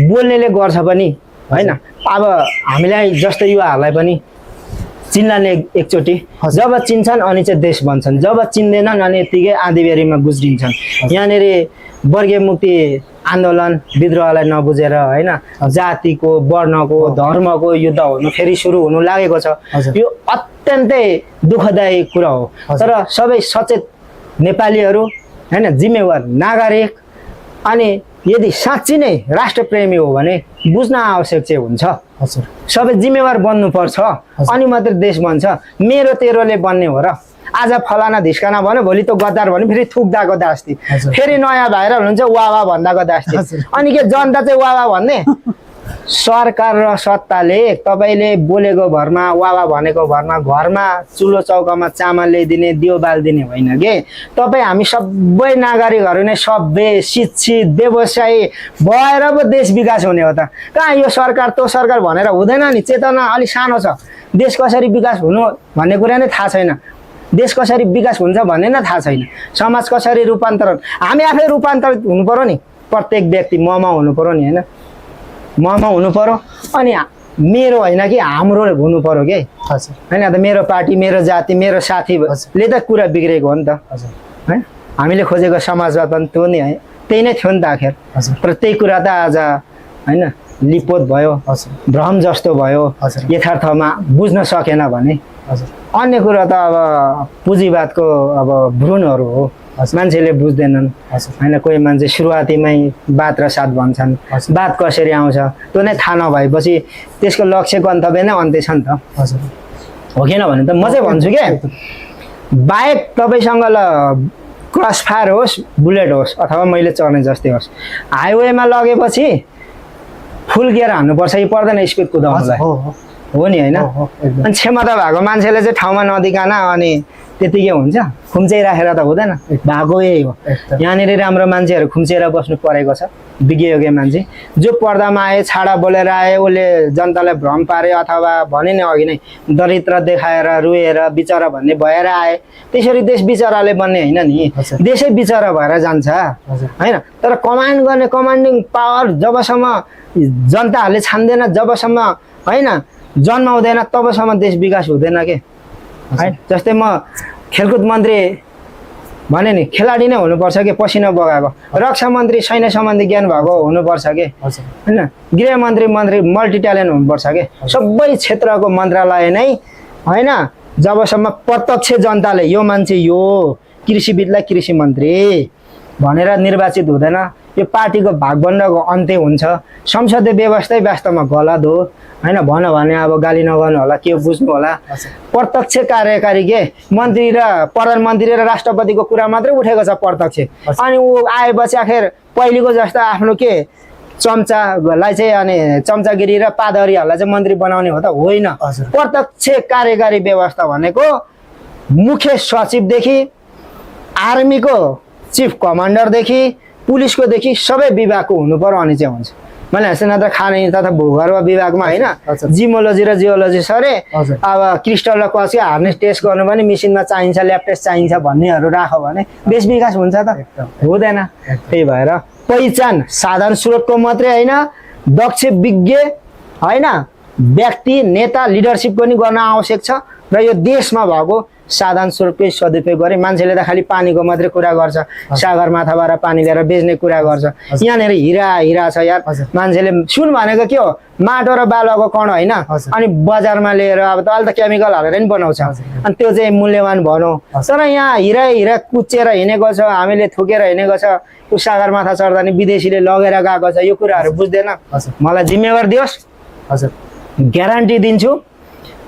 बोल्नेले गर्छ पनि होइन। अब हामीलाई जस्तो युवाहरूलाई पनि चिन्लाने एकचोटि, जब चिन्छन् अनि चाहिँ देश बन्छन्, जब चिन्दैनन् अनि यत्तिकै आँधीबेरीमा गुज्रिन्छन्। यहाँनिर वर्गीय मुक्ति आन्दोलन विद्रोहलाई नबुझेर होइन, जातिको वर्णको धर्मको युद्ध हुनु फेरि सुरु हुनु लागेको छ। यो अत्यन्तै दुःखदायी कुरा हो। तर सबै सचेत नेपालीहरू होइन, जिम्मेवार नागरिक अनि यदि साँच्ची नै राष्ट्रप्रेमी हो भने बुझ्न आवश्यक चाहिँ हुन्छ। सबै जिम्मेवार बन्नुपर्छ अनि मात्रै देश बन्छ। मेरो तेरोले बन्ने हो र। आज फलाना धिस्काना भन्यो, भोलि त गद्दार भन्यो, फेरि थुक्दाको दास्ती, फेरि नयाँ भाइरल हुन्छ वाह भन्दाको दास्ती। अनि के जनता चाहिँ वाह भन्ने? सरकार र सत्ताले तपाईँले बोलेको भरमा वाह भनेको भरमा घरमा चुलो चौकामा चामल ल्याइदिने दियो बालिदिने होइन कि। तपाईँ हामी सबै नागरिकहरू नै सभ्य शिक्षित व्यवसायी भएर पो देश विकास हुने हो त। कहाँ यो सरकार त्यो सरकार भनेर हुँदैन नि। चेतना अलिक सानो छ। देश कसरी विकास हुनु भन्ने कुरा नै थाहा छैन। देश कसरी विकास हुन्छ भन्ने नै थाहा छैन। समाज कसरी रूपान्तरण, हामी आफै रूपान्तरित हुनु पर्यो नि। प्रत्येक व्यक्ति ममा हुनु पर्यो नि होइन, ममा हुनु पर्यो। अनि मेरो होइन कि हाम्रो हुनु पर्यो कि होइन। त मेरो पार्टी मेरो जाति मेरो साथीले त कुरा बिग्रेको हो नि त है। हामीले खोजेको समाजवाद पनि त्यो नै है, त्यही नै थियो नि त आखिर। हजुर तर त्यही कुरा त आज होइन लिपोत भयो, हजुर भ्रम जस्तो भयो, हजुर यथार्थमा बुझ्न सकेन भने हजुर अन्य कुरा त अब पुँजीवादको अब भ्रूणहरू हो, हजुर मान्छेले बुझ्दैनन् हजुर होइन। कोही मान्छे सुरुवातीमै बात र साथ भन्छन्, हजुर बात कसरी आउँछ त्यो नै थाहा नभएपछि त्यसको लक्ष्य गन्तव्य नै अन्त्य छ नि त, हजुर हो किन भने त म चाहिँ भन्छु के, बाइक तपाईँसँग ल क्रस फायर होस्, बुलेट होस्, अथवा मैले चढ्ने जस्तै होस्, हाइवेमा लगेपछि फुल गियर हान्नुपर्छ कि पर्दैन स्पिड कुदाउनलाई, हो हो नि होइन। हो, हो, एकदम। अनि क्षमता भएको मान्छेले चाहिँ ठाउँमा नदिकन अनि त्यतिकै हुन्छ, खुम्चै राखेर त हुँदैन, भएको यही हो। एकदम। यहाँनिर राम्रो मान्छेहरू खुम्चेर बस्नु परेको छ, विज्ञयोग्य मान्छे जो पर्दामा आए, छाडा बोलेर आए, उसले जनतालाई भ्रम पारे अथवा भने नि अघि नै दरिद्र देखाएर रोएर बिचरा भन्ने भएर आए, त्यसरी देश बिचराले बन्ने होइन नि, हजुर। देशै बिचरा भएर जान्छ हजुर होइन। तर कमान्ड गर्ने कमान्डिङ पावर जबसम्म जनताहरूले छान्दैन, जबसम्म होइन जन्माउँदैन, तबसम्म देश विकास हुँदैन के है। जस्तै म खेलकुद मन्त्री भने नि खेलाडी नै हुनुपर्छ कि पसिना बगाएको, रक्षा मन्त्री सैन्य सम्बन्धी ज्ञान भएको हुनुपर्छ कि हजुर होइन, गृहमन्त्री मन्त्री मल्टी ट्यालेन्ट हुनुपर्छ कि, सबै क्षेत्रको मन्त्रालय नै होइन जबसम्म प्रत्यक्ष जनताले यो मान्छे यो कृषिविदलाई कृषि मन्त्री भनेर निर्वाचित हुँदैन, यो पार्टीको भागबण्डको अन्त्य हुन्छ। संसदीय व्यवस्थै वास्तवमा गलत हो होइन, भन भने अब गाली नगर्नु होला, के बुझ्नु होला। हजुर प्रत्यक्ष कार्यकारी के मन्त्री र प्रधानमन्त्री र राष्ट्रपतिको कुरा मात्रै उठेको छ प्रत्यक्ष, अनि ऊ आएपछि आखिर पहिलेको जस्तो आफ्नो के चम्चालाई चाहिँ अनि चम्चागिरी र पादरीहरूलाई चाहिँ मन्त्री बनाउने हो त होइन। हजुर प्रत्यक्ष कार्यकारी व्यवस्था भनेको मुख्य सचिवदेखि आर्मीको चिफ कमान्डरदेखि पुलिसकोदेखि सबै विभागको हुनु पर्यो, अनि चाहिँ हुन्छ। मैले हाँस्छु न त खाने तथा भूगर्भ विभागमा होइन हजुर। जियोलोजी र जियोलोजी सरे, हजुर अब क्रिस्टल र कसको हार्नेस टेस्ट गर्नु पनि मेसिनमा चाहिन्छ, ल्याब टेस्ट चाहिन्छ भन्नेहरू राख्यो भने देश विकास हुन्छ त, एकदम। हुँदैन। त्यही भएर पहिचान साधारण स्रोतको मात्रै होइन, दक्ष विज्ञ होइन व्यक्ति नेता लिडरसिप पनि गर्न आवश्यक छ। र यो देशमा भएको साधारण स्रोतकै सदुपयोग गरे, मान्छेले त खालि पानीको मात्रै कुरा गर्छ, सागर माथाबाट पानी ल्याएर बेच्ने कुरा गर्छ। यहाँनिर हिरा हिरा छ यार, हजुर। मान्छेले सुन भनेको के हो, माटो र बालुवाको कण होइन, हजुर। अनि बजारमा लिएर अब त अहिले त केमिकल हालेर नि बनाउँछ, अनि त्यो चाहिँ मूल्यवान भनौँ। तर यहाँ हिरा हिरा कुचेर हिँडेको छ, हामीले थुकेर हिँडेको छ, ऊ सागर माथा चढ्दा नि विदेशीले लगेर गएको छ, यो कुराहरू बुझ्दैन। हजुर मलाई जिम्मेवार दियोस्, हजुर ग्यारेन्टी दिन्छु,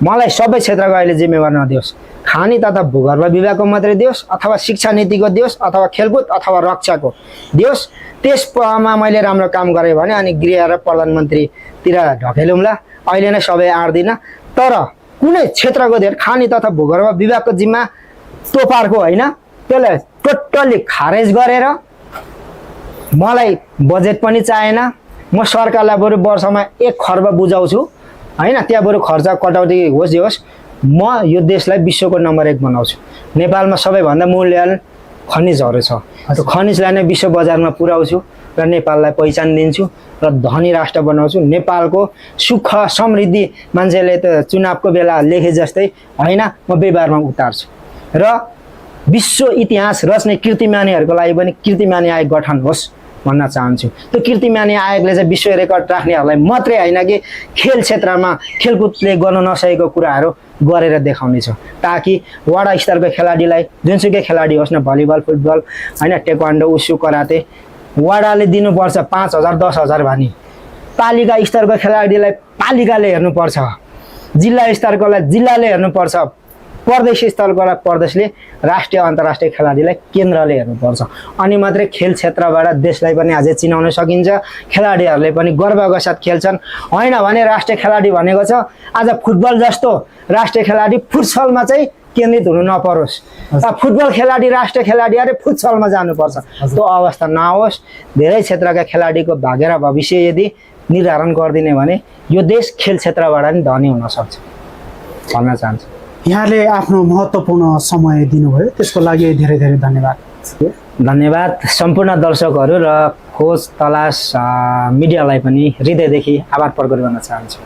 मलाई सबै क्षेत्रको अहिले जिम्मेवार नदियोस्, खानी तथा भूगर्भ विभागको मात्रै दियोस्, अथवा शिक्षा नीतिको दियोस्, अथवा खेलकुद अथवा रक्षाको दियोस्। त्यसमा मैले राम्रो काम गरेँ भने अनि गृह र प्रधानमन्त्रीतिर ढकेलौँला, अहिले नै सबै आँट्दिनँ। तर कुनै क्षेत्रको धेर खानी तथा भूगर्भ विभागको जिम्मा तोपारको होइन, त्यसलाई टोटल्ली खारेज गरेर मलाई बजेट पनि चाहिएन, म सरकारलाई बरु वर्षमा 1 खर्ब बुझाउँछु होइन, त्यहाँ बरु खर्च कटौती होस् जे होस्, म यो देशलाई विश्वको नम्बर 1 बनाउँछु। नेपालमा सबैभन्दा मूल्यवान खनिजहरू छ, त्यो खनिजलाई नै विश्व बजारमा पुर्याउँछु र नेपाललाई पहिचान दिन्छु र धनी राष्ट्र बनाउँछु। नेपालको सुख समृद्धि मान्छेले त चुनावको बेला लेखे जस्तै होइन, म व्यवहारमा उतार्छु र विश्व इतिहास रच्ने कीर्तिमानीहरूको लागि पनि कीर्तिमानी आयोग गठन होस् भन्न चाहन्छु। त्यो कीर्तिमानी आयोगले चाहिँ विश्व रेकर्ड राख्नेहरूलाई मात्रै होइन कि खेल क्षेत्रमा खेलकुदले गर्न नसकेको कुराहरू गरेर देखाउने छ, ताकि वडा स्तरको खेलाडीलाई जुनसुकै खेलाडी होस् न, भलिबल फुटबल होइन टेक्वान्डो उसु कराते, वडाले दिनुपर्छ 5,000 10,000 भनी, पालिका स्तरको खेलाडीलाई पालिकाले हेर्नुपर्छ, जिल्ला स्तरकोलाई जिल्लाले हेर्नुपर्छ, प्रदेश स्तरकोलाई प्रदेशले, राष्ट्रिय अन्तर्राष्ट्रिय खेलाडीलाई केन्द्रले हेर्नुपर्छ। अनि मात्रै खेल क्षेत्रबाट देशलाई पनि अझै चिनाउन सकिन्छ, खेलाडीहरूले पनि गर्वका साथ खेल्छन्। होइन भने राष्ट्रिय खेलाडी भनेको छ आज फुटबल जस्तो राष्ट्रिय खेलाडी फुटसलमा चाहिँ केन्द्रित हुनु नपरोस्, फुटबल खेलाडी राष्ट्रिय खेलाडी अरे फुटसलमा जानुपर्छ, त्यो अवस्था नहोस्। धेरै क्षेत्रका खेलाडीको भाग्य र भविष्य यदि निर्धारण गरिदिने भने यो देश खेल क्षेत्रबाट नि धनी हुन सक्छ भन्न चाहन्छु। यहाँले आफ्नो महत्त्वपूर्ण समय दिनुभयो, त्यसको लागि धेरै धेरै धन्यवाद। धन्यवाद सम्पूर्ण दर्शकहरू र खोज तलास मिडियालाई पनि हृदयदेखि आभार प्रकट गर्न चाहन्छु।